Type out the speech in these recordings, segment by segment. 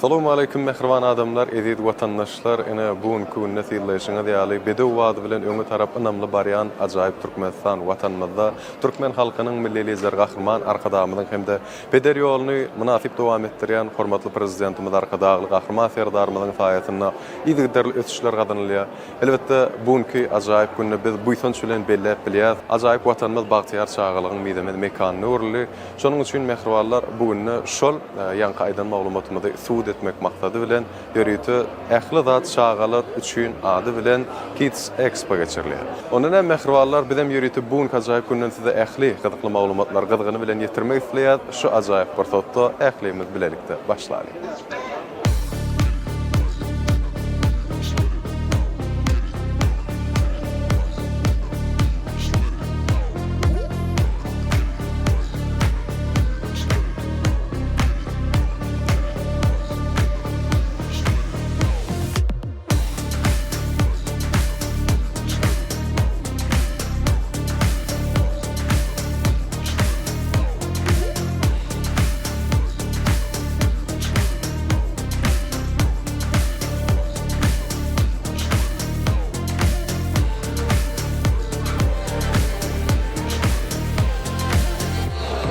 Salowmaleýkim mähriban adamlar, eziz watandaşlar! Ine, bu günki günde synlaýşyňyz ýaly, bedew bady bilen öňe tarap ynamly barýan ajaýyp Türkmenistan Watanymyzda türkmen halkynyň Milli Lideri Gahryman Arkadagymyzyň hem-de peder ýoluny mynasyp dowam etdirýän hormatly Prezidentimiz Arkadagly Gahryman Serdarymyzyň saýasynda yzygiderli ösüşler gazanylýar. Elbetde, bu günki ajaýyp günde biz buýsanç bilen belläp bilýäris, ajaýyp Watanymyz bagtyýar çagalygyň mizemez mekanyna öwrüldi. Şonuň üçin mähribanlar, bu günde şol ýaňky aýdan maglumatymyzy subut etmek maksady bilen ýörite Ähli zat çagalar üçin ady bilen Kids Expo geçirilýär. Onda näme mähribanlar, bizem ýörite bu günki ajaýyp günden size ähli gyzykly maglumatlary gyzgyny bilen ýetirmek isleýäris. Şu ajaýyp pursatda ählimiz bilelikde başlalyň.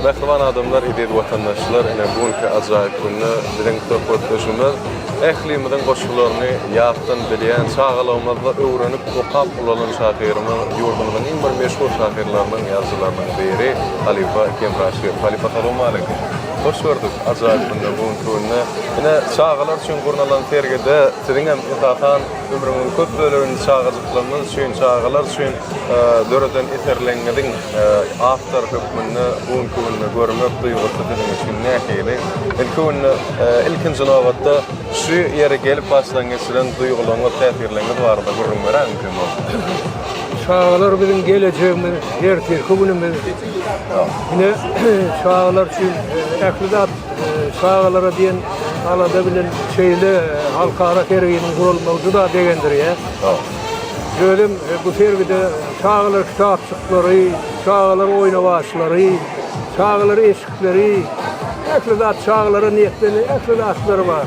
Mähriban adamlar, eziz watandaşlar, ine bu günki ajaýyp günde biziň söhbetdeşimiz ählimiziň goşgularyny ýatdan bilýän, çagalygymyzda öwrenip, okap ulalan şahyrymyz, ýurdumyzyň iň bir meşhur şahyrlarynyň, ýazyjylarynyň biri halypa Hemra Şir. Halypa salowmaleýkim. Hoş gördük ajaýyp günde, bu günki günde. Ine, çagalar üçin gurnalan sergide siziňem esasan ömrüňiziň köp bölegini çagajyklarymyz üçin, çagalar üçin döreden eserleňňiziň awtory hökmünde bu günki günde görmek duýgusy siziň üçin nähili? Ilki günde, ilkinji nobatda şu ýere gelip başdan geçiren duýgularyňyz, täsirleriňiz barada gürrüň beräý mümkin bolsa. Çagalar biziň gelejegimiz, ertirki günümiz. Ine, çagalar üçin ähli zat çagalara diýen alada bilen şeýle halkara serginiň guralmagy juda begendirýär. Özem bu sergide çagalar kitapçyklary, çagalar oýnawaçlary, çagalar eşikleri, ähli zat çagalara niýetlenen ähli zatlar bar.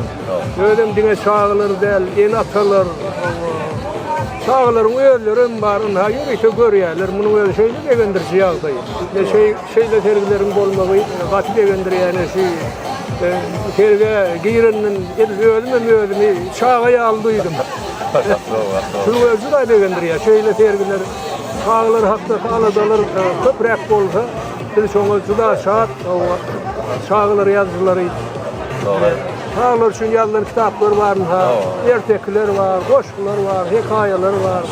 Özem diňe çagalar däl, ene-atalar, çagalaryň özlerem bar, ynha ýörite görýärler. Munuň özi şeýle begendiriji ýagdaý. Şeýle sergileriň bolmagy gaty begendirýär. Şu sergä girenden edil özümem özümi çaga ýaly duýdum. Şunuň özi juda begendirýär. Şeýle sergiler, çagalar hakdaky aladalar köpräk bolsa, biz şoňa juda şat. Çagalar ýazyjylary, çagalar üçin ýazylan kitaplar bar, ertekiler bar, goşgular bar, hekaýalar bar.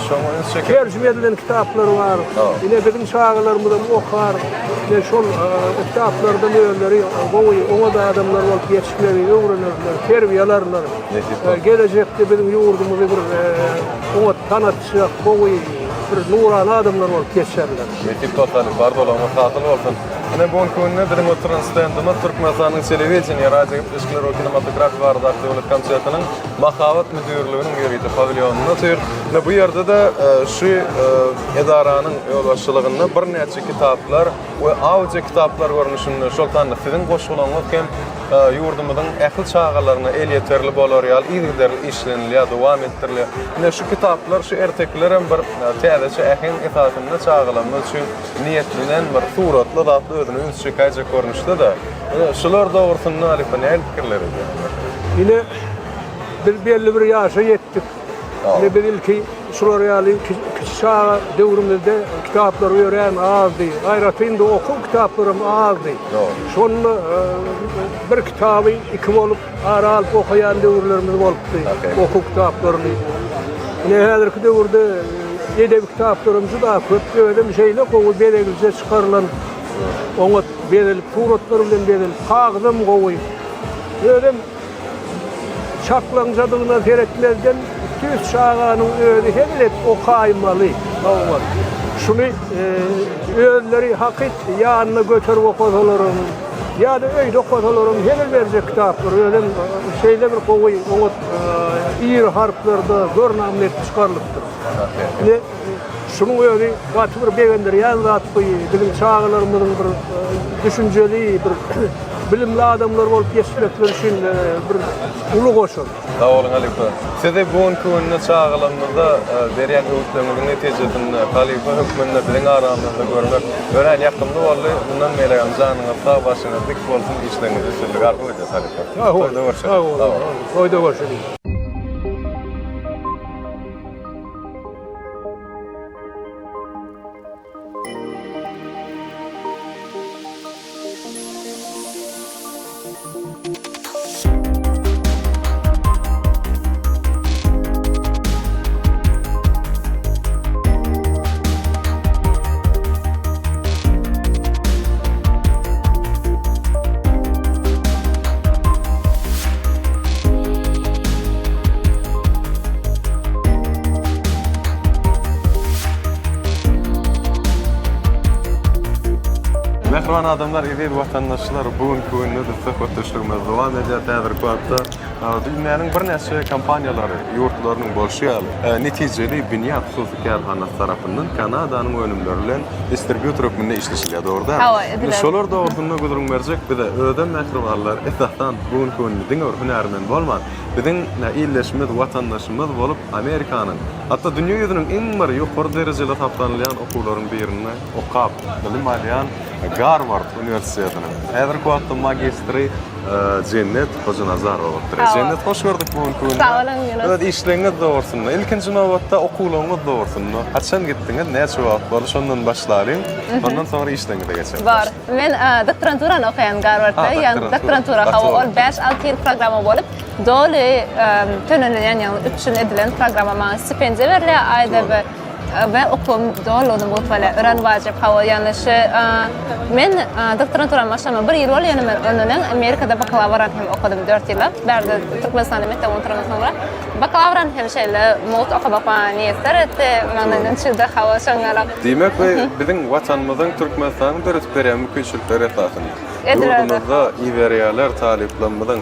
Terjime edilen kitaplar bar. Ine biziň çagalarymyzam okar. Ine şol kitaplardan özleri gowy, oňat adamlar bolup ýetişmegi öwrenerler, terbiýe alarlar. Gelejekde biziň ýurdumyzy bir oňat tanatjak, gowy bir nurana adamlar bolup ýetişerler. Nesip bolsa, bar bolanyňyz hasyl bolsun. Ine bu günki günde biziň oturan stendimiz Türkmenistanyň Telewideniýe, radiogepleşikler we kinematografiýa baradaky döwlet komitetiniň Mahabat müdirliginiň ýörite pawilýonynda otyr. Ine bu ýerde-de şu edaranyň ýolbaşçylygynda birnäçe kitaplar we audio kitaplar görnüşinde, şol sanda siziň goşgularyňyz hem ýurdumyzyň ähli çagalaryna elýeterli bolar ýaly yzygiderli işlenilýär, dowam etdirilýär. Ine şu kitaplar, şu ertekiler hem bir täzeçe äheň esasynda çagalarymyz üçin niýetlenen bir suratly zatly özüne üns çekäýjek görnüşde-de. Ine şular dogrusynda halypa nähili pikirler edýäňiz? Ine biz belli bir ýaşa ýetdik. Ine biz ilki şular ýaly kiçi çaga döwrümizde kitaplar örän azdy. Aýratyn-da okuw kitaplaram azdy. Şonda bir kitaby iki bolup ara alyp okaýan döwürlerimiz bolupdy, okuw kitaplaryny. Ine häzirki döwürde edebi kitaplaram juda köp, özem şeýle gowy bezeglije çykarylan, oňat bezelip, suratlar bilen bezelip, kagyzam gowy. Özem Çaklaňjadygyna seretmezden tüýs çaganyň özi hezil edip okaýmaly. Hawa. Şuny özleri hakyt ýanyna göterip okasalaram, ýa-da öýde okasalaram hezil berjek kitaplar. Özem şeýle bir gowy, oňat iri harplarda görnamly edip çykarylypdyr. Ine, şunuň özi gaty bir begendirýän zat bu. Biziň çagalarymyzyň bir düşünjeli, bir. bilimli adamlar bolup ýetişmekleri üçin bir uly goşant. Sag boluň halypa. Sizi bu günki günde çagalarymyza berýän öwütleriňiziň netijesinde halypa hökmünde biziň aramyzda görmek örän ýakymly boldy. Mundan beýlägem janyňyz sag, başyňyz dik bolsun, işleriňizde üstünlik arzuw edýäs halypa. Sag boluň. Toýda görşeliň. Sag boluň. Toýda görşeliň. Mähriban adamlar, eziz watandaşlar, bu günki günde biz söhbetdeşligimizi dowam edýäris. Häzirki wagtda dünýäniň birnäçe kompaniýalary, ýurtlarynyň bolşy ýaly, netijeli Binýat hususy kärhanasy tarapyndan Kanadanyň önümleri bilen distribýutor hökmünde işleşilýär, dogry dälmi? Hawa, ediler. Şolar dogrusynda gürrüň berjek bize özem mähribanlar, esasan, bu günki günde diňe bir hünärmen bolman, biziň ildeşimiz, watandaşymyz bolup, Amerikanyň, hatda dünýä ýüzüniň iň bir ýokary derejeli hasaplanylýan okuwlaryň birinde okap, bilim alýan Garward uniwersitetiniň häzirki wagtda magistri Jennet Hojanazarowa bolup durýar. Jennet, hoş gördük bu günki günde. Sag boluň, Ýunus. Öz işleňiz dogrusynda, ilkinji nobatda okuwlaryňyz dogrusynda, haçan gitdiňiz, näçe wagt boldy, şondan başlalyň. Ondan soňra işleňize geçeris. Bar. Men doktoranturany okaýan Garwardda. Ýagny doktorantura, hawa, ol bäş-alty ýyl programma bolup, doly tölenilýän, ýagny üpjün edilen programma. Maňa stipendiýa berilýär aýda we we okuwym dolulygyna mugt bolýar. Örän wajyp, hawa, ýagny şu men doktoranturany başlamaly bir ýyl boldy, ýöne men ondan öň Amerikada bakalawrany hem okadym dört ýyllap. Bärde Türkmenistanda mekdep gutarandan soňra bakalawrany hem şeýle mugt okamak maňa miýesser etdi. Maňlaýdan çüwdi, hawa, şoňňalak. Diýmek, bu biziň Watanymyzyň, Türkmenistanyň döredip berýän mümkinçilikleri esasynda ýurdumyzda iberýärler talyplarymyzyň,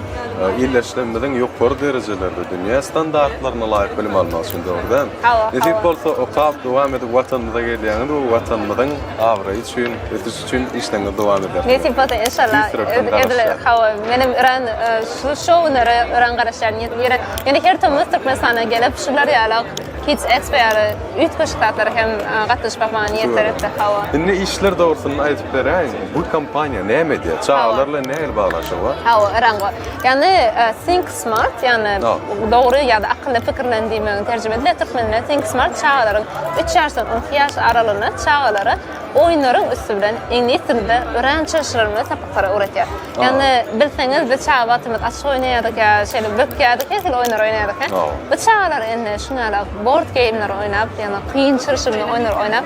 ildeşlerimiziň ýokary derejelerde, dünýä standartlaryna laýyk bilim almagy üçin, dogry dälmi? Nesip bolsa, okap, dowam edip Watanymyza gelýäňiz we Watanymyzyň abraýy üçin, ösüşi üçin işleriňizi dowam edersiňiz. Nesip bolsa, enşalla. Tüýs ýürekden garaşýarys. Hawa, menem örän şu günlere örän garaşýaryn. Ýöne her tomus Türkmenistana gelip, şular ýaly Kids Expo ýaly üýtgeşik zatlara hem gatnaşmak maňa miýesser etdi, hawa. Indi işler dogrusynda aýdyp beräýiň. Bu kompaniýa näme edýär? Çagalar bilen nähili baglanyşygy bar? Hawa, örän gowy. Ýagny Think Smart, ýagny dogry ýa-da akylly pikirlen diýmegiň terjime edilýär türkmen diline. Think Smart çagalaryň üç ýaşdan 12 ýaş aralygynda çagalara oýunlaryň üsti bilen iňlis dilinde örän çylşyrymly sapaklary öwretýär. Ýagny bilseňiz biz çaga wagtymyz açyk oýnaýardyk ýa şeýle bökýärdik her hili oýunlar oýnaýardyk hä. Bu çagalar indi şuňa board gameleri oýnap, ýagny kyn çylşyrymly oýunlar oýnap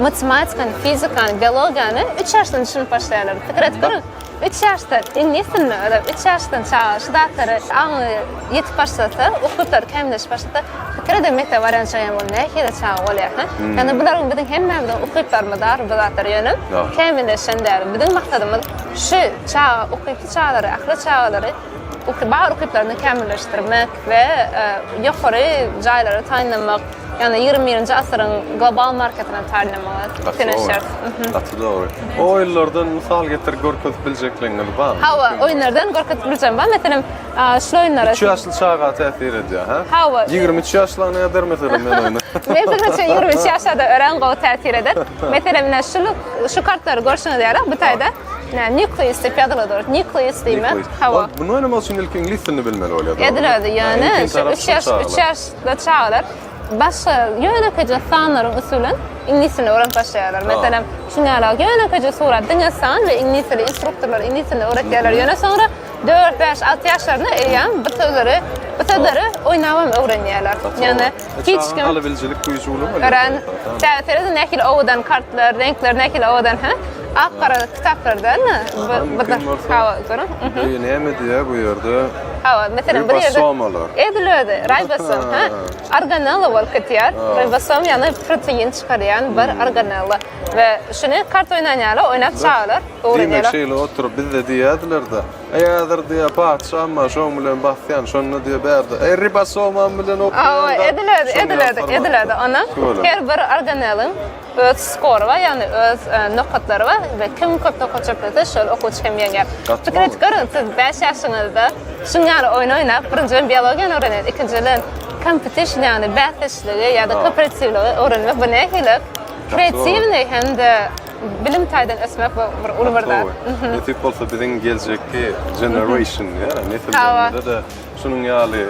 matematikany, fizikany, biologiýany üç ýaşdan düşünip başlaýarlar. Pikir edip görüň, üç ýaşda iňlis dilini öwrenip, üç ýaşdan çaga şu zatlary aňy ýetip başlasa, ukyplary kämilleşip başlasa, pikir ediň mekdebe barýança ýa ol nähili çaga bolýar, hä? Ýagny bularyň biziň hemmämiziň ukyplarymyz bar bu zatlar ýöne kämilleşen däl. Biziň maksadymyz şu çaga ukyply çagalary, ähli çagalary bar ukyplaryny kämilleşdirmek we ýokary jaýlara taýynlamak, ýagny 21-nji asyryň global marketine taýynlamaga synanyşýarys. Gaty dogry. Oýunlardan mysal getirip görkezip biljekligiňiz barmy? Hawa, oýunlardan görkezip biljegim bar. Meselem, şul oýunlara. Üç ýaşly çaga täsir edýär, hä? Hawa. 23 ýaşly näder meselem men oýny? Men pikirimçe 23 ýaşa-da örän gowy täsir eder. Meselem, ine şul şu kartlary görşüňiz ýaly, bu taýda Nä, nucleus diýip ýazylydyr. Nucleus diýmek, hawa. Muny oýnamak üçin ilki iňlis dilini bilmeli bolýar, dogrymy? Edil özi, ýöne şu üç ýaş, üç ýaşly çagalar başga ýönekeje sanlaryň üsti bilen iňlis dilini öwrenip başlaýarlar. Meselem, şuny ýaly ýönekeje surat, diňe san we iňlis dili, instruktorlar iňlis dilini öwretýärler. Ýöne soňra dört, bäş, alty ýaşlarynda eýýäm bu sözleri, bu sözleri oýnabam öwrenýärler. Ýöne hiç kim Alabiljilik güýji uly bolýar. Örän. Serediň nähili owadan kartlar, reňkler nähili owadan, hä? Ak-gara kitaplardan bu hawa, görüň. Bu näme diýýär bu ýerde? Hawa, meselem bir ýerde Ribosomalar. Edil özi, ribosom, hä? Organella bolup gitýär. Ribosom ýagny protein çykarýan bir organella. We şuny kart oýnan ýaly oýnap çagalar Diýmek şeýle oturyp bizde diýýärdiler-de, Eý häzir diýýär patyşam bar, şoň bilen basýan, şonda diýýär bärde, Eý ribosomam bilen okýan-da. Hawa, edilerdi, edilerdi, edilerdi. Onda her bir organeliň öz skory bar, ýagny öz nokatlary bar we kim köp nokat çöplese, şol okuwçy hem ýeňýär. Pikir edip görüň, siz bäş ýaşyňyzda şuň ýaly oýun oýnap, birinjiden biologiýany öwrenýär, ikinjiden competition, ýagny bäsdeşligi ýa-da kooperatiwligi öwrenmek bu nähili kreatiwnyý hem-de Bilim taýdan ösmek bu bir uly bir zat. Nesip bolsa biziň geljekki generation, nesillerimize-de şunuň ýaly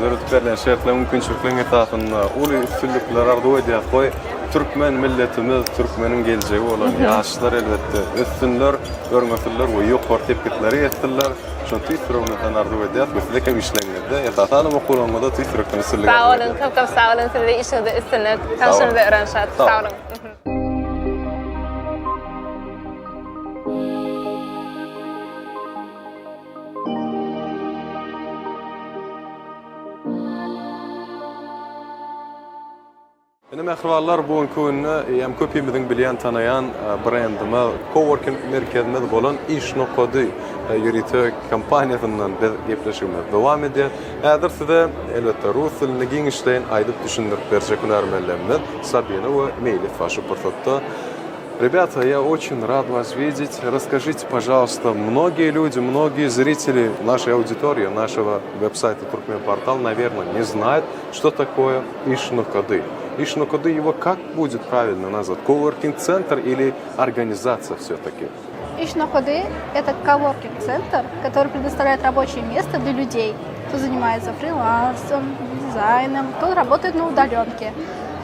döredip berlen şertler, mümkinçilikleriň esasynda uly üstünlikler arzuw edýäris. Goý, türkmen milletimiz, türkmeniň geljegi bolan ýaşlar elbetde össünler, örňesinler we ýokary sepgitlere ýetsinler. Şony tüýs ýüregimizden arzuw edýäris we size hem işleriňizde, esasanam okuwlaryňyzda tüýs ýürekden üstünlik arzuw edýäris. Sag boluň, köp köp sag boluň, size işiňizde üstünlik. Tanşanymyza örän şat. Sag boluň. Ine mähribanlar bu günki günde eýýäm köpimiziň bilýän tanaýan brendimiz coworking merkezimiz bolan Iş nokady ýörite kompaniýasyndan biz gepleşigimizi dowam edýäs. Häzir size elbetde rus dilinde giňişleýin aýdyp düşündirip berjek hünärmenlerimiz Sabina we Meýlis bar şu pursatda. Ребята, я очень рад вас видеть. Расскажите, пожалуйста, многие люди, многие зрители нашей аудитории, нашего веб-сайта Туркмен Портал, наверное, не знают, что такое Ишнукады. Ишнукады его как будет правильно назвать? Коворкинг-центр или организация все-таки? Ишнукады – это коворкинг-центр, который предоставляет рабочее место для людей, кто занимается фрилансом, дизайном, кто работает на удаленке.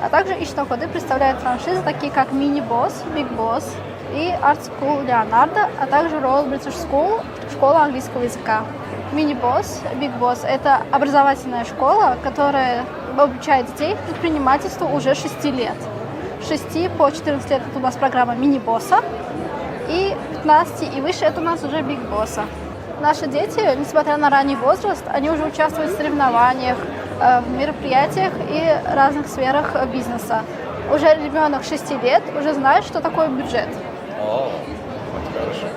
А также Ишнукады представляют франшизы, такие как Мини-Босс, Биг Босс и Art School Leonardo, а также Royal British School, школа английского языка. Мини-Босс, Биг Босс – это образовательная школа, которая обучает детей предпринимательству уже 6 лет. С 6 по 14 лет это у нас программа Мини-Босса, и 15 и выше это у нас уже Биг Босса. Наши дети, несмотря на ранний возраст, они уже участвуют в соревнованиях, э, в мероприятиях и разных сферах бизнеса. Уже ребенок 6 лет уже знает, что такое бюджет. О, вот хорошо.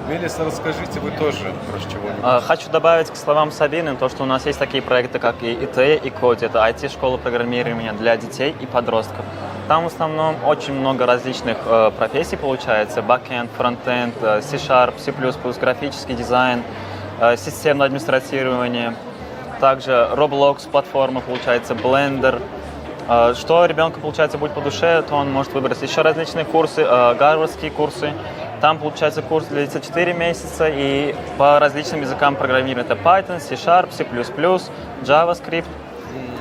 Мелиса, расскажите вы тоже про чего-нибудь. А, хочу добавить к словам Сабины то, что у нас есть такие проекты, как и ИТ, и КОД. Это IT-школа программирования для детей и подростков. Там в основном очень много различных э, профессий получается. Бэкенд, фронтенд, э, C-Sharp, C++, графический дизайн, э, системное администратирование. Также Roblox платформа получается, Blender. Э, что ребенку, получается, будет по душе, то он может выбрать еще различные курсы, э, гарвардские курсы. Там, получается, курс длится 4 месяца, и по различным языкам программирования. Это Python, C-Sharp, C++, JavaScript.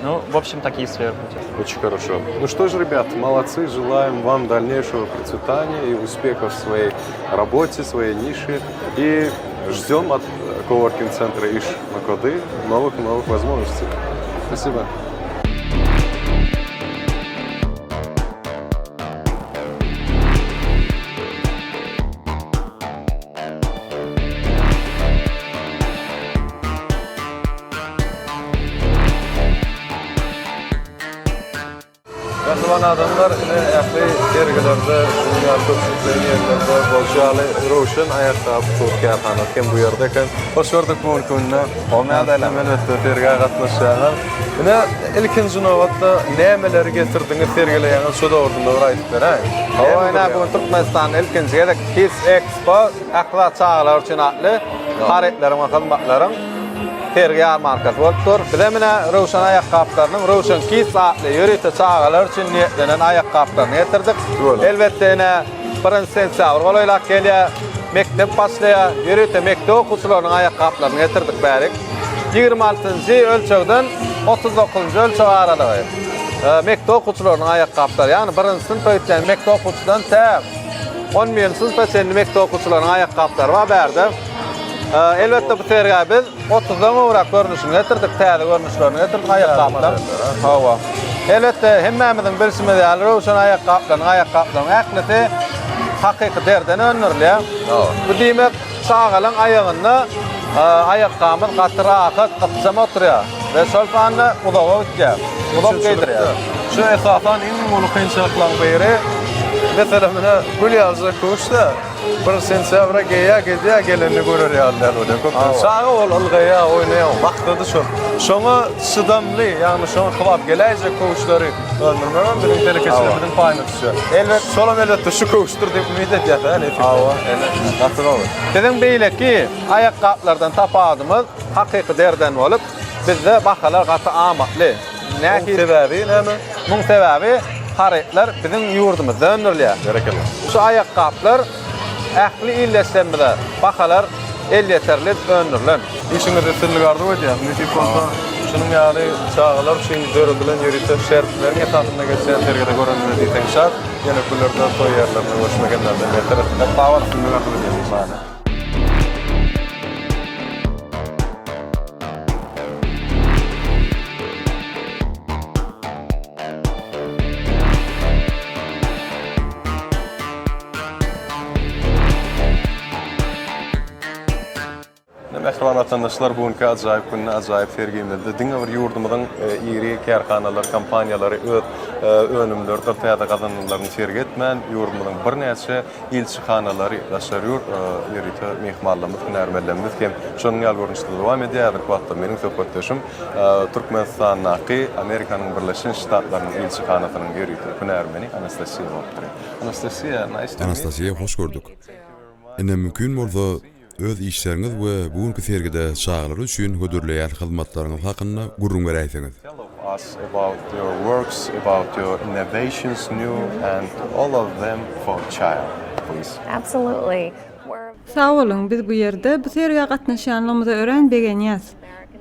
Ну, в общем, такие сферы. Очень хорошо. Ну что ж, ребят, молодцы. Желаем вам дальнейшего процветания и успехов в своей работе, своей нише. И ждем от коворкинг-центра Иш Макоды новых-новых возможностей. Спасибо. Mähriban adamlar, ine ähli sergilerde, şunuň ýaly köpçülikleýin ýerlerde bolşy ýaly Röwşen aýakgap hususy kärhanasy hem bu ýerde eken. Hoş gördük bu günki günde. Goňňadaylar. Elbetde sergä gatnaşýaňyz. Ine ilkinji nobatda nämeleri getirdiňiz, sergileýäňiz şu dogrusynda bir aýdyp beräýiň. Hawa ine bu gün Türkmenistanda ilkinji gezek Kids Expo ähli zat çagalar üçin atly harytlaryň we hyzmatlaryň sergi ýarmarkasy bolup dur. Bize mine Röwşen aýakgaplarynyň Röwşen Kids atly ýörite çagalar üçin niýetlenen aýakgaplaryny getirdik. Elbetde ine birinji sentýabr golaýlap gelýär. Mekdep başlaýar. Ýörite mekdep okuwçylarynyň aýakgaplaryny getirdik bärik. 26-njy ölçegden 39-njy ölçeg aralygy. Mekdep okuwçylarynyň aýakgaplary, ýagny birinji synpa gitýän mekdep okuwçydan tä on birinji synpa çenli mekdep okuwçylarynyň aýakgaplary bar bärde. Elbetde bu sergä biz otuzdan gowrak görnüşini getirdik, täze görnüşlerini getirdik aýakgaplaryň. Hawa. Elbetde hemmämiziň bilşimiz ýaly Röwşen aýakgaplarynyň aýakgaplaryň ählisi hakyky derden öndürilýär. Bu diýmek çagalaň aýagynda aýakgabymyz gaty rahat, ykjam oturýar we şol sanda uzaga gitýär. Uzak geýdirýär. Şu esasan iň uly kynçylyklaryň biri. Meselem, ine, gül ýalyjak köwüş-dä, bir sentýabra geýýär, gezýär, gelenini görer ýaly däl bolýar. Köplenç çaga ol ylgaýar, oýnaýar, maksady şol. Şoňa çydamly, ýagny şoňa kybap geläýjek köwüşleri öndürmegem biziň telekeçilerimiziň paýyna düşýär. Elbet. Şolam elbetde şu köwüşdir diýip umyt edýäs, hä, nesip bolsa. Hawa, elbetde, gaty gowy. Biziň beýleki aýakgaplardan tapawudymyz hakyky derden bolup, bizde bahalar gaty amatly. Muň sebäbi näme? Muň sebäbi harytlar biziň ýurdumyzda öndürilýär. Berekella. Şu aýakgaplar ähli ildeşlerimize bahalar elýeterli öndürilen. Işiňizde üstünlik arzuw edýäs. Nesip bolsa, şunuň ýaly çagalar üçin döredilen ýörite şertleriň esasynda geçýän sergide görenimize diýseň şat. Ýene günlerde toý ýerlerinde görüşmek hemmämize miýesser etsin. Sag boluň, üstünlik arzuw edýäs. Mähriban watandaşlar, bu günki ajaýyp günde, ajaýyp sergimizde diňe bir ýurdumyzyň e, iri kärhanalary, kompaniýalary öz e, önümleridir täze gazananlaryny sergi etmän, ýurdumyzyň birnäçe ilçihanalary, daşary ýurt ýörite myhmanlarymyz, hünärmenlerimiz hem şonuň ýaly görnüşde dowam edýär. Häzirki wagtda meniň söhbetdeşim Türkmenistandaky Amerikanyň Birleşen Ştatlarynyň ilçihanasynyň ýörite hünärmeni Anastasiýa bolup durýar. Anastasiýa, nice to meet you. Anastasiýa, hoş gördük. Indi mümkin bolsa, öz işleriňiz we bu günki sergide çagalar üçin hödürleýän hyzmatlaryňyz hakynda gürrüň beräýseňiz. Tell us about your works, about your innovations new and all of them for child, please. Absolutely. We're. Sag boluň, biz bu ýerde bu sergä gatnaşýanlygymyza örän begenýäs.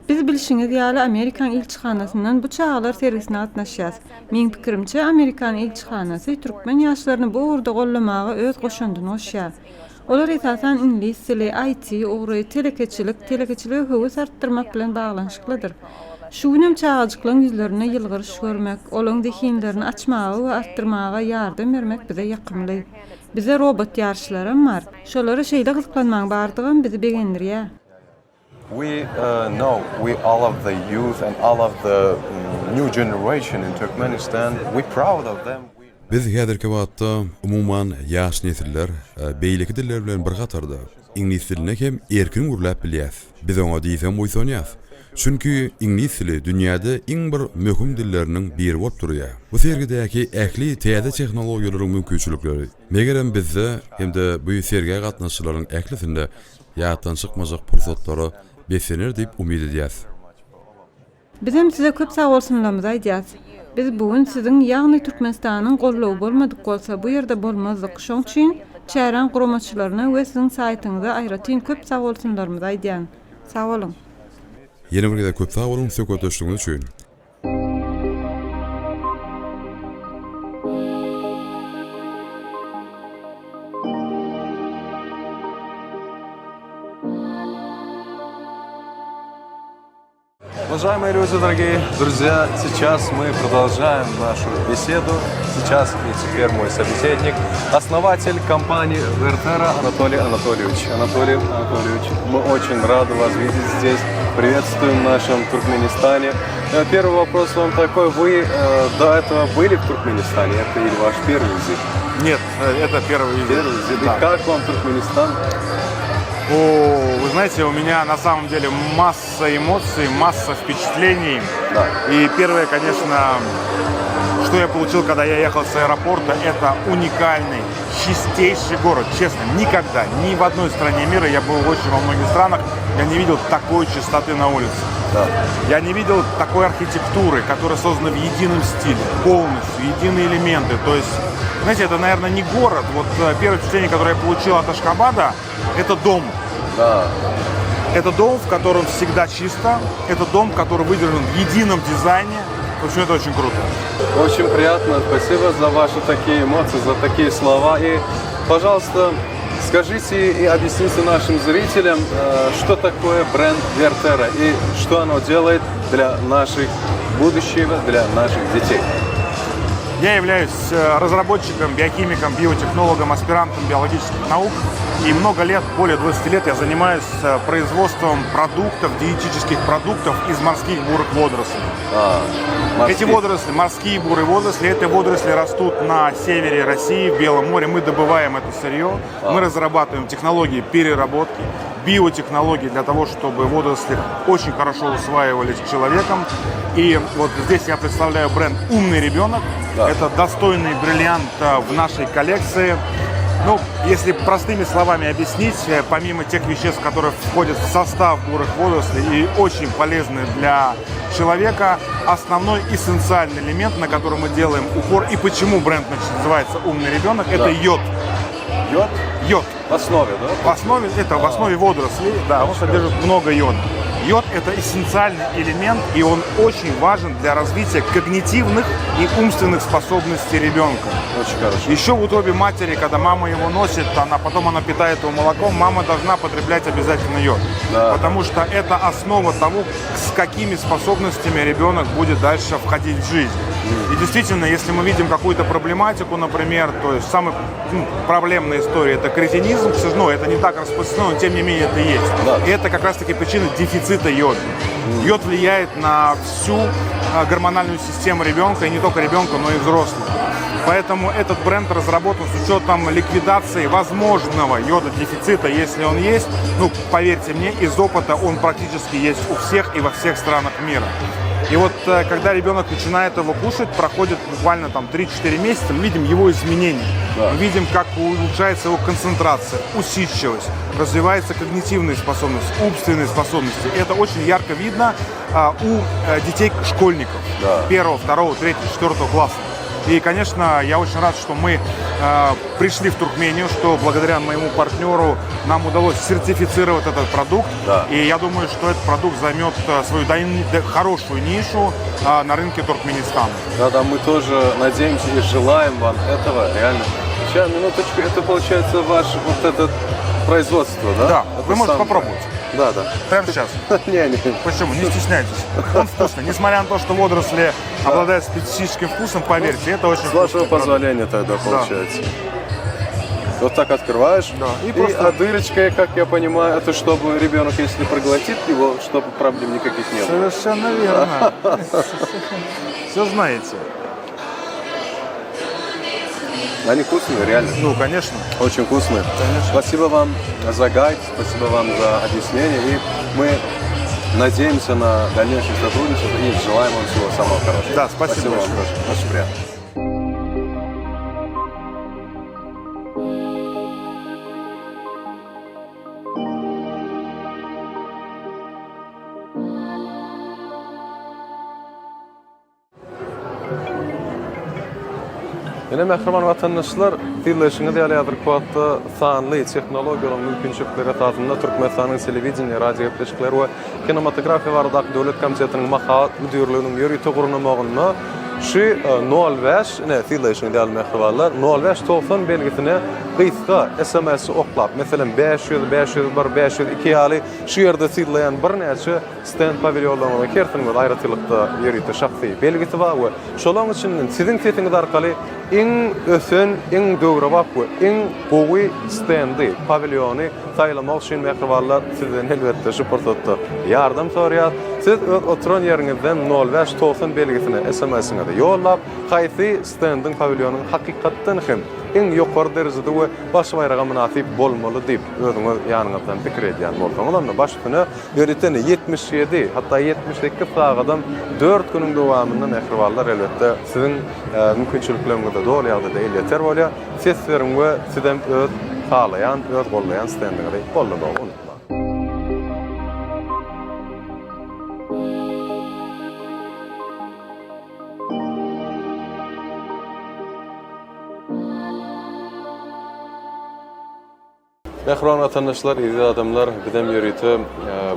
Biz bilşiňiz ýaly Amerikan ilçihanasyndan bu çagalar sergisine gatnaşýas. Meň pikirimçe Amerikan ilçihanasy türkmen ýaşlaryny bu ugurda goldamaga öz goşandyny goşýar. Olar esasan iňlis dili, IT ugry, telekeçilik, telekeçilige höwes artdyrmak bilen baglanyşyklydyr. Şu günem çagajyklaň ýüzlerinde ýylgyryş görmek, olaň zehinlerini açmaga we artdyrmaga ýardam bermek bize ýakymly. Bizde robot ýaryşlaram bar. Şolara şeýle gyzyklanmaň bardygam bizi begendirýär. We know we all of the youth and all of the new generation in Turkmenistan we proud of them. Biz häzirki wagtda, umuman, ýaş nesiller beýleki diller bilen bir hatarda, iňlis dilinde hem erkin gürläp bilýäs. Biz oňa diýseň buýsanýas. Çünki iňlis dili dünýäde iň bir möhüm dilleriniň biri bolup durýar. Bu sergidäki ähli täze tehnologiýalaryň mümkinçilikleri, megerem bizde hem-de bu sergä gatnaşyjylaryň ählisinde ýatdan çykmajak pursatlara beslener diýip umyt edýäs. Bizem size köp sagbolsunlarymyzy aýdýas. Biz bu gün siziň, ýagny Türkmenistanyň goldawy bolmadyk bolsa bu ýerde bolmazdyk. Şoň üçin çäräň guramaçylaryna we siziň saýtyňyza aýratyn köp sagbolsunlarymyzy aýdýan. Sag boluň. Ýene bir gezek köp sag boluň söhbetdeşligiňiz üçin. Уважаемые люди, дорогие друзья, сейчас мы продолжаем нашу беседу. Сейчас и теперь мой собеседник, основатель компании Вертера Анатолий Анатольевич. Анатолий Анатольевич, мы очень рады вас видеть здесь. Приветствуем в нашем Туркменистане. Э, первый вопрос вам такой. Вы э, до этого были в Туркменистане? Это или ваш первый визит? Нет, э, это первый визит. Первый визит. Да. И как вам Туркменистан? О, вы знаете, у меня на самом деле масса эмоций, масса впечатлений. Да. И первое, конечно, что я получил, когда я ехал с аэропорта, это уникальный, чистейший город. Честно, никогда, ни в одной стране мира, я был очень во многих странах, я не видел такой чистоты на улице. Да. Я не видел такой архитектуры, которая создана в едином стиле, полностью, единые элементы. То есть, знаете, это, наверное, не город. Вот э, первое впечатление, которое я получил от Ашхабада, это дом. Да. Это дом, в котором всегда чисто. Это дом, который выдержан в едином дизайне. В общем, это очень круто. Очень приятно. Спасибо за ваши такие эмоции, за такие слова. И, пожалуйста, скажите и объясните нашим зрителям, э, что такое бренд Вертера и что оно делает для наших будущего, для наших детей. Я являюсь э, разработчиком, биохимиком, биотехнологом, аспирантом биологических наук. И много лет, более 20 лет, я занимаюсь э, производством продуктов, диетических продуктов из морских бурых водорослей. А. Эти водоросли, морские бурые водоросли, это водоросли растут на севере России, в Белом море. Мы добываем это сырье, мы разрабатываем технологии переработки, биотехнологии для того, чтобы водоросли очень хорошо усваивались человеком. И вот здесь я представляю бренд «Умный ребенок». Да. Это достойный бриллиант э, в нашей коллекции. Ну, если простыми словами объяснить, э, помимо тех веществ, которые входят в состав бурых водорослей и очень полезны для человека, основной эссенциальный элемент, на который мы делаем упор, и почему бренд значит, называется «Умный ребенок», это йод. Йод Йод. в основе, да? В основе, это в основе водорослей, да, он содержит много йода. Йод – это эссенциальный элемент, и он очень важен для развития когнитивных и умственных способностей ребенка. Очень хорошо. Еще в утробе матери, когда мама его носит, она потом она питает его молоком, мама должна потреблять обязательно йод. Да. Потому что это основа того, с какими способностями ребенок будет дальше входить в жизнь. И действительно, если мы видим какую-то проблематику, например, то есть самая ну, проблемная история это кретинизм, к сожалению, ну, это не так распространено, но тем не менее это есть. Да. И это как раз-таки причина дефицита йода. Йод влияет на всю э, гормональную систему ребенка, и не только ребенка, но и взрослых. Поэтому этот бренд разработан с учетом ликвидации возможного йододефицита, если он есть. Ну, поверьте мне, из опыта он практически есть у всех и во всех странах мира. И вот э, когда ребенок начинает его кушать, проходит буквально там 3-4 месяца, мы видим его изменения. Да. Мы видим, как улучшается его концентрация, усидчивость, развиваются когнитивные способности, умственные способности. Это очень ярко видно а, у э, детей-школьников Да. первого, второго, третьего, четвертого класса. И, конечно, я очень рад, что мы э, пришли в Туркмению, что благодаря моему партнеру нам удалось сертифицировать этот продукт. Да. И я думаю, что этот продукт займет э, свою дайн- да, хорошую нишу э, на рынке Туркменистана. Да, да, мы тоже надеемся и желаем вам этого, реально. Сейчас, минуточку, это получается ваш вот этот производство, да? Да, Это вы можете сам- попробовать. Да, да. Прямо сейчас. Не, не. Почему? Не стесняйтесь. Он вкусный. Несмотря на то, что водоросли обладают специфическим вкусом, поверьте, это очень С вашего вкусный продукт. позволения тогда получается. Вот так открываешь. Да, И, и просто- а дырочка, как я понимаю, это чтобы ребенок, если проглотит его, чтобы проблем никаких не было. Совершенно верно. Все знаете. Они вкусные, реально. Ну, конечно. Очень вкусные. Конечно. Спасибо вам за гайд, спасибо вам за объяснение. И мы надеемся на дальнейшее сотрудничество и желаем вам всего самого хорошего. Да, спасибо Спасибо вам большое. тоже. Очень приятно. Ine mähriban watandaşlar, synlaýşyňyz ýaly häzirki wagtda sanly tehnologiýalaryň mümkinçilikleri esasynda Türkmenistanyň Telewideniýe, radiogepleşikler we kinematografiýa baradaky döwlet komitetiniň Mahabat müdirliginiň ýörite gurnamagynda şu nol bäş, ine synlaýşyňyz ýaly mähribanlar, nol bäş 90 belgisine gysga SMS-i oklap, meselem 500, 501, 502 ýaly şu ýerde synlaýan birnäçe Stend pawilýonlarynyň hersiniň öz aýratynlykda ýörite şahsy belgisi bar we şolaryň içinden siziň sesiňiz arkaly iň ösen, iň döwrebap we iň gowy stendi, pawilýony saýlamak üçin mähribanlar sizden elbetde şu pursatda ýardam soraýas. Siz öz oturan ýeriňizden nol bäş 90 belgisine SMS-iňizi ýollap, haýsy stendiň, pawilýonyň hakykatdan hem iň ýokary derejede we baş baýraga mynasyp bolmaly diýip özüňiz ýanyňyzdan pikir edýän bolsaňyz onda baş üstüne Ýörite 77, hatda 78 sagadam dört günüň dowamynda mähribanlar elbetde siziň mümkinçilikleriňize doly ýagdaýda elýeter bolýar. Ses beriň we sizem öz halaýan, öz gollaýan stendiňizi goldamagy unutmaň. Mähriban watandaşlar, eziz adamlar, bizem ýörite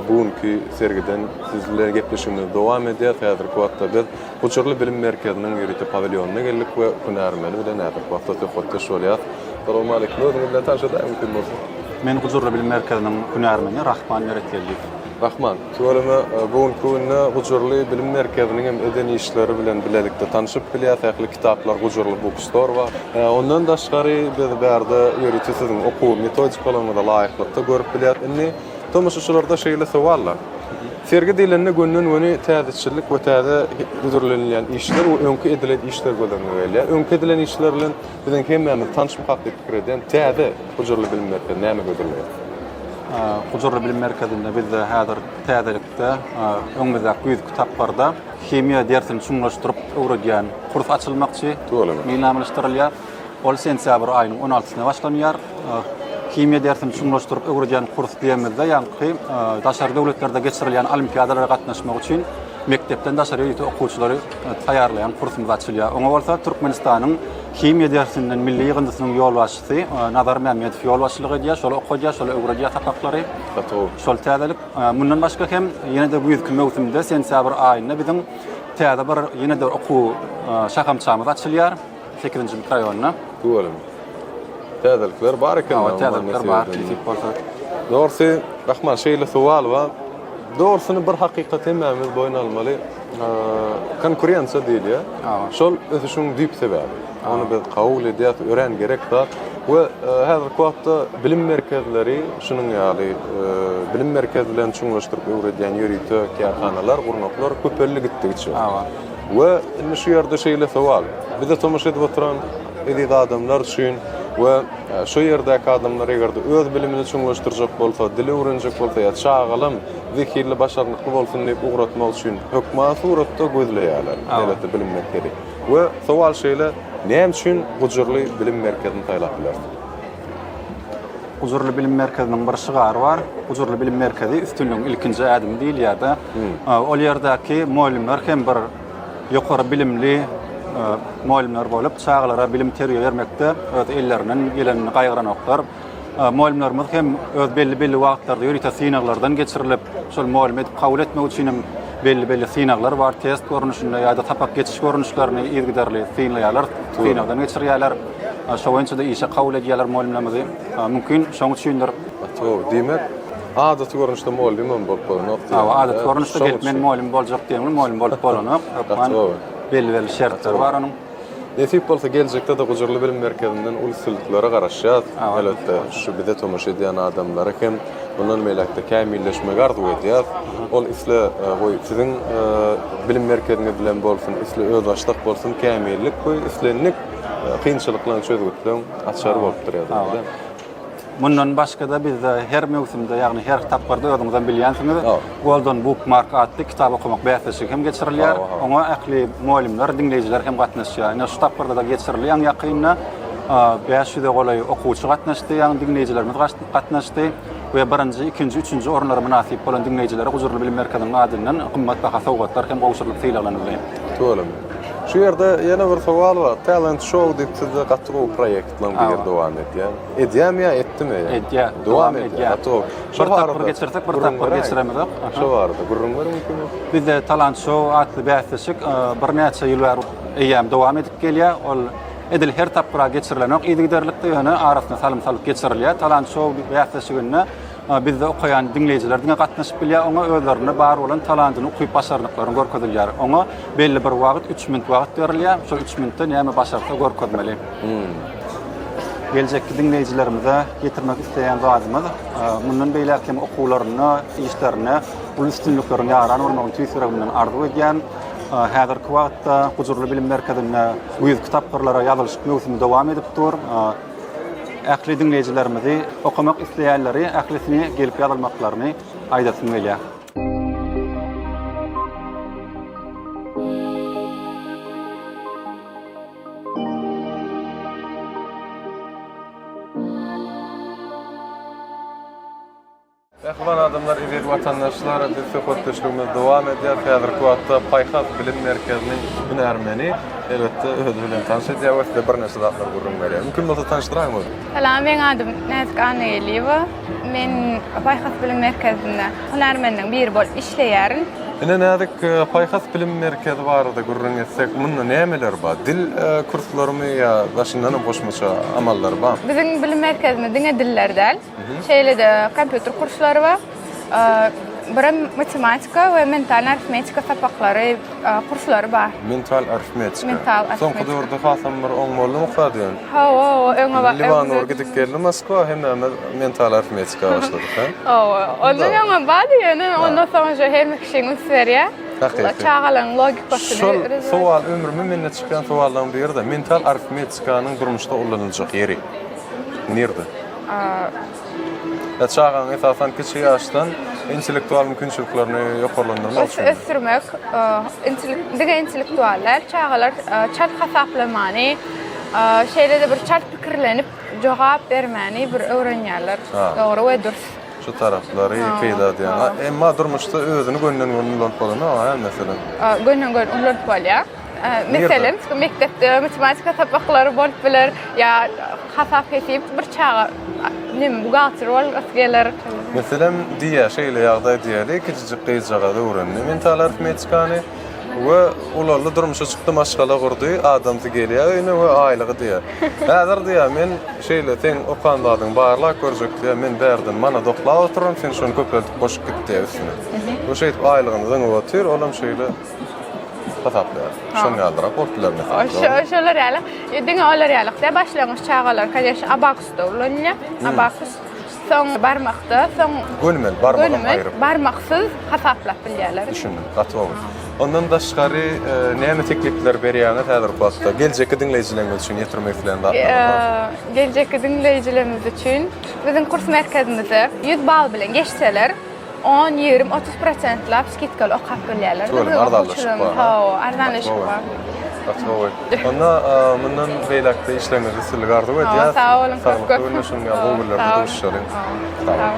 bu günki sergiden siz bilen gepleşigimizi dowam edýäris. Häzirki wagtda biz Gujurly bilim merkeziniň ýörite pawilýonyna geldik we hünärmeni bilen häzirki wagtda söhbetdeş bolýarys. Salowmaleýkim, özüňiz bilen tanyş edäýiň mümkin bolsa. Men Gujurly bilim merkeziniň hünärmeni Rahman Meretgeldiýew. Rahman, tüweleme bu günki günde Gujurly bilim merkeziniň hem eden işleri bilen bilelikde tanşyp bilýäs. Ähli kitaplar Gujurly Bookstore bar. Ondan daşgary biz bärde ýörite siziň okuw metodikalaryňyza laýyklykda görüp bilýäs. Indi tomaşaçylarda şeýle sowal bar. Sergi diýlende gönden-göni täzeçillik we täze hödürlenilýän işler we öňki edilen işler göz öňüňe gelýär. Öňki edilen işler bilen biziň hemmämiz tanyşmykak diýip pikir edýän. Täze Gujurly bilim merkezi näme hödürleýär? Gujurly bilim merkezinde bizde häzir täzelikde öňümizdäki güýzki tapgyrda himiýa dersini çuňlaşdyryp öwredýän kurs açylmakçy meýilnamalaşdyrylýar. Ol sentýabr aýynyň on altysyna başlanýar. Himiýa dersini çuňlaşdyryp öwredýän kurs diýemizde, ýaňky daşary döwletlerde geçirilýän olimpiadalara gatnaşmak üçin mekdepden daşary ýörite okuwçylary taýýarlaýan kursumyz açylýar. Oňa bolsa Türkmenistanyň himiýa dersinden milli ýygyndysynyň ýolbaşçysy Nazar Mämmedow ýolbaşçylyk edýär, şol okadýar, şol öwredýär sapaklary. Gaty gowy. Şol täzelik. Mundan başga hem ýene-de güýzki möwsümde sentýabr aýynda biziň täze bir ýene-de okuw şahamçamyz açylýar. Sekizinji mikroraýonda. Tüweleme. Täzelikler bar eken. Hawa, täzelikler bar, nesip bolsa. Dogrusy, Rahman, şeýle sowal bar. Dogrusyny bir hakykat hemmämiz boýun almaly. Konkurensiýa diýilýär. Şol ösüşiň düýp sebäbi. Ony biz kabul edýäris, örän gerek zat. We häzirki wagtda bilim merkezleri şunuň ýaly bilim merkezlerini çuňlaşdyryp öwredýän ýörite kärhanalar, gurnaklar köpeldi gitdigiçe. We indi şu ýerde şeýle sowal, bize tomaşa edip oturan eziz adamlar üçin we şu ýerdäki adamlar eger-de öz bilimini çuňlaşdyrjak bolsa, dil öwrenjek bolsa ýa çagalam zehinli, başarnykly bolsun diýip ugratmak üçin hökman suratda gözleýärler elbetde bilim merkezi. We sowal şeýle, näme üçin Gujurly bilim merkezini saýlap bilersiň? Gujurly bilim merkeziniň bir şygary bar. Gujurly bilim merkezi üstünligiň ilkinji ädimi diýilýär-de. Ol ýerdäki mugallymlar hem bir ýokary bilimli mugallymlar bolup, çagalara bilim-terbiýe bermekde öz ellerinden gelenini gaýgyranoklar. Mugallymlarymyz hem öz belli-belli wagtlarda ýörite synaglardan geçirilip, şol mugallym edip kabul etmek üçin hem belli-belli synaglar bar, test görnüşinde ýa-da sapak geçiş görnüşlerini yzygiderli synlaýarlar, synagdan geçirýärler. Şo boýunça-da işe kabul edýärler mugallymlarymyzy. Mümkin, şoň üçindir. Gaty gowy. Diýmek, adaty görnüşde mugallymam bolup bolanok diýýäňiz. Hawa, adaty görnüşde gelip men mugallym boljak diýeňmi, mugallym bolup bolanok. Gaty gowy. Belli-belli şertler bar onuň. Nesip bolsa geljekde-de Gujurly bilim merkezinden uly üstünliklere garaşýas. Elbetde, şu bize tomaşa edýän adamlara hem mundan beýläk-de kämilleşmegi arzuw edýäs. Ol isle, goý, siziň bilim merkeziňiz bilen bolsun, isle özbaşdak bolsun, kämillik bu islendik kynçylyklaryň çözgütleň açary bolup durýar diýmeli. Mundan başga-da bizde her möwsümde, ýagny her tapgyrda özüňizem bilýänsiňiz, Golden Bookmark atly kitap okamak bäsleşigi hem geçirilýär. Oňa ähli mugallymlar, diňleýjiler hem gatnaşýar. Ine şu tapgyrda-da geçirildi ýaňy ýakynda. 500-e golaý okuwçy gatnaşdy, ýagny diňleýjilerimiz gatnaşdy we birinji, ikinji, üçünji orunlara mynasyp bolan diňleýjilere Gujurly bilim merkeziniň adyndan gymmatbaha sowgatlar hem gowşurylyp sylaglanyldy. Tüweleme. Şu ýerde ýene bir sowal bar. Talent Show diýip sizde gaty gowy proýektlaň biri dowam edýär. Edýärmi ýa etdimi? Edýär. Dowam edýär. Gaty gowy. Bir tapgyr geçirsek, bir tapgyr geçiremizok. Şo barada gürrüň beriň mümkin bolsa. Bizde Talant Show atly bäsleşik birnäçe ýyl bäri eýýäm dowam edip gelýär. Ol edil her tapgyra geçirilenok yzygiderlikde, ýöne arasyna salym salyp geçirilýär. Talant Show bäsleşiginde Bizde okaýan diňleýjiler diňe gatnaşyp bilýär, oňa özlerinde bar bolan talantyny, ukyp-başarnyklaryny görkezilýär. Oňa belli bir wagt, üç minut wagt berilýär. Şol üç minutda näme başarsa görkezmeli. Geljekki diňleýjilerimize ýetirmek isleýän zadymyz, mundan beýläk hem okuwlarynda, işlerinde uly üstünlikleriň ýaran bolmagyny tüýs ýüregimden arzuw edýän. Häzirki wagtda Gujurly bilim merkezinde güýzki tapgyrlara ýazylyşyk möwsümi dowam edip dur. Ähli diňleýjilerimizi okamak isleýänleri ählisini gelip ýazylmaklaryny aýdasym gelýär. Mähriban adamlar, eziz watandaşlar, biz söhbetdeşligimizi dowam edýäris. Häzirki wagtda Paýhas bilim merkeziniň hünärmeni, elbetde, özi bilen tanyş edýär we size birnäçe zatlar gürrüň berýär. Mümkin bolsa tanyşdyraýyň özüňizi. Salam, meň adym Näzik Annageldiýewa. Men Paýhas bilim merkezinde hünärmenleriň biri bolup işleýärin. Ine, Näzik, Paýhas bilim merkezi barada gürrüň etsek, munda nämeler bar? Dil kurslarymy ýa daşyndanam goşmaça amallar barmy? Biziň bilim merkezimizde diňe diller däl, Şeýle-de kompýuter kurslary bar. Birem matematika we mental arifmetika sapaklary, kurslary bar. Mental arifmetika. Mental arifmetika. Soňky döwürde hasam bir oň boldumyka diýen. Hawa, hawa, öňe bak. Liwanur gidip geldi Moskwa, hemmämiz mental arifmetika başladyk, ha? Hawa, ondan öňem bardy ýöne ondan soň şu hemme kişiň üns berýär. Hakyky. Çagalaryň logikasyny Şol sowal ömrüme mende çykýan sowallaryň biri-de, mental arifmetikanyň durmuşda ulanyljak ýeri nirde? Ýa çagaň esasan kiçi ýaşdan intellektual mümkinçiliklerini ýokarlandyrmak üçin. Ösdürmek, diňe intellektual däl, çagalar çalt hasaplamany, şeýle-de bir çalt pikirlenip jogap bermäni bir öwrenýärler. Dogry we dürs. Şu taraplary peýda edýär. Emma durmuşda özüni gönden-göni ulanyp bolanok, hä, meselem? Gönden-göni ulanyp bolýar. Meselem, mekdepde matematika sapaklary bolup biler ýa hasap-hesip bir çaga neme buhgalter bolgasy geler. Meselem, diýýär, şeýle ýagdaý diýeli, kiçijik gyzjagaz öwrendi mental arifmetikany we ulaldy, durmuşa çykdy, maşgala gurdy, adamsy gelýär öýüne we aýlygy diýýär. Häzir diýýär, men şeýle seň okan zadyňy barlap görjek diýýär, men bärden manat oklap oturaryn, sen şony köpeldip goşup git diýýär üstüne. We şeýdip aýlygyny zyňyp otyr, olam şeýle. Hasaplaýar. Şoň ýalyrak bolup biler meselem. Şolar ýaly. Diňe olar ýalyk däl, başlangyç çagalar, koneşno, abakusda ulanylýar. Abakus. Soň barmakda, soň Gönümel, barmagam aýryp. Barmaksyz hasaplap bilýärler. Düşündim. Gaty gowy. Ondan daşgary näme teklipler berýäňiz häzirki wagtda? Geljekki diňleýjilerimiz üçin ýetirmek isleýän zatlaryňyz barmy? Geljekki diňleýjilerimiz üçin biziň kurs merkezimize 100 bal bilen geçseler, On, 20, 30 prosentlap skidkaly okap bilýärler. Tüweleme, arzanlaşyk bar. Hawa, arzanlaşyk bar. Gaty gowy. Onda mundan beýläk-de işleriňizde üstünlik arzuw edýäs. Sag boluň, köp köp. Saglykda görnüşiň ýaly gowy günlerde duşuşalyň. Sag boluň.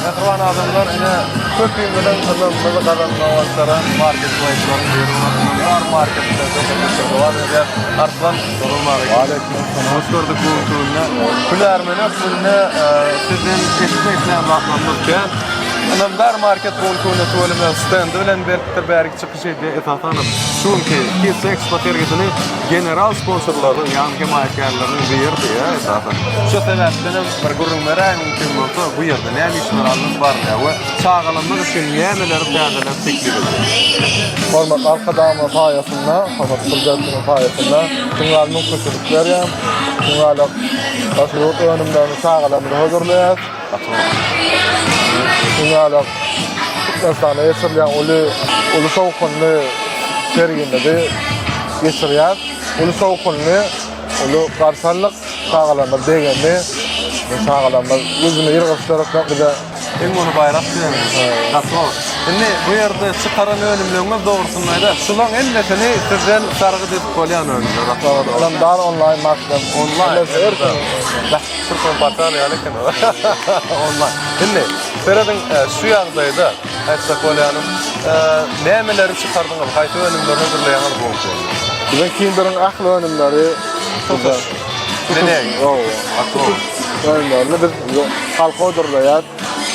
Mähriban adamlar, ine, köpimiziň ynamymyzy gazanmagy başaran marketpleýslaryň biri bolan Ynamdar market bilen söhbetdeşlige dowam edýär. Arslan, Waleýkim essalam. Hoş gördük bu günki günde. Hünärmen hökmünde sizden eşitmek isleýän zatlarymyz kän. Ynamdar market bu günki günde tüweleme stendi bilen beripdir, bärik çykyş edýär. Esasanam şu günki Kids Expo sergisini general sponsorlarynyň, ýagny hemaýatkärleriniň biri diýýär esasan. Şu sebäpdenem bir gürrüň beräý mümkin bolsa, bu ýerde näme işler alnyp barylýar we çagalarymyz üçin nämeleri täzeläp teklip edýär? Hormatly Arkadagymyzyň saýasynda, hormatly Prezidentimiziň saýasynda şuňa mümkinçilik berýär. Şuňa daşary ýurt önümlerini çagalarymyza hödürleýäris. Şuňa Türkmenistanda geçirilýän uly uly şowhunly sergimizi geçirýäris. Uly şowhunly, uly garşy aldyk. Çagalarymyz begendi. Çagalarymyz ýüzüne ýylgyryş döretmek bize iň uly baýrak diýelim. Gaty gowy. Indi bu ýerde çykaran önümleriňiz dogrusynda aýdaý. Şularyň hemmesini sizden sargyt edip bolýan önümler. Ynamdar onlaýn market. Onlaýn. Türkmen portal ýaly eken o. Onlaýn. Indi serediň şu ýagdaýda aýtjak bolýanym nämeleri çykardyňyz, haýsy önümleri hödürleýäňiz bu günki? Biziň Kinderiň ähli önümleri tutuş. Dileg. Tutuş önümlerini biz halka hödürleýäs.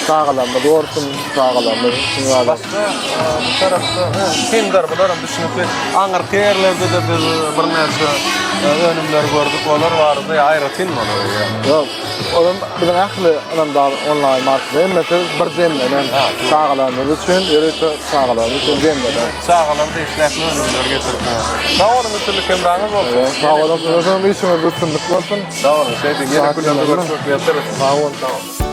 Çagalarymyz görsün, çagalarymyz üçin Başga bu tarapda Kinder bularam düşnükli. Aňyrky ýerlerde-de biz birnäçe önümleri gördük. Olar barada aýratyn bolar ýa? Ýok. Olam biziň ähli ynamdar onlaýn marketler hemmesi bir jemlenen. Çagalarymyz üçin ýörite çagalarymyz üçin jemlenen. Çagalar degişli ähli önümleri getirip. Sag boluň, üstünlik hemraňyz bolsun. Sag boluň, siziň işiňizde üstünlik bolsun. Sag boluň, şeýdip ýene günlerde görüşmek miýesser etsin. Sag boluň. Sag boluň.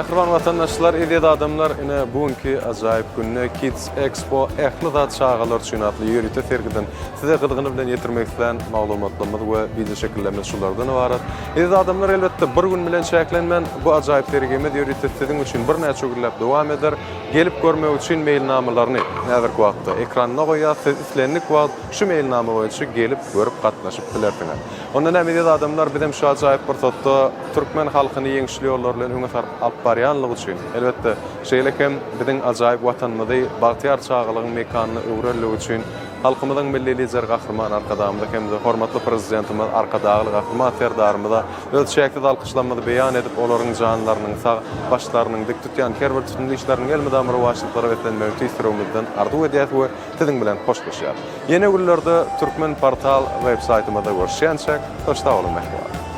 Mähriban watandaşlar, eziz adamlar, ine bu günki ajaýyp günde Kids Expo ähli zat çagalar üçin atly ýörite sergiden size gyzgyny bilen ýetirmek islän maglumatlarymyz we wideoşekillerimiz şulardan ybarat. Eziz adamlar, elbetde bir gün bilen çäklenmän, bu ajaýyp sergimiz ýörite siziň üçin birnäçe günläp dowam eder. Gelip görmek üçin meýilnamalaryny häzirki wagtda ekranda goýýas, siz islendik wagt şu meýilnama boýunça gelip görüp gatnaşyp bilersiňiz. Onda näme eziz adamlar bizem şu ajaýyp pursatda türkmen halkyny ýeňişli ýollar bilen öňe saryp alyp barýanlygy üçin, elbetde, şeýle hem biziň ajaýyp Watanymyzy bagtyýar çagalygyň mekanyna öwrenligi üçin halkymyzyň Milli Lideri Gahryman Arkadagymyza hem-de hormatly Prezidentimiz Arkadagly Gahryman Serdarymyza öz çäksiz alkyşlarymyzy beýan edip, olaryň janlarynyň sag, başlarynyň dik tutýan her bir tutumly işleriniň elmydama rowaçlyklara beslenmegini tüýs ýüregimizden arzuw edýäs we siziň bilen hoşlaşýarys. Ýene günlerde Türkmen portal web saýtymyzda görüşýänçäk, hoş sag boluň mähribanlar!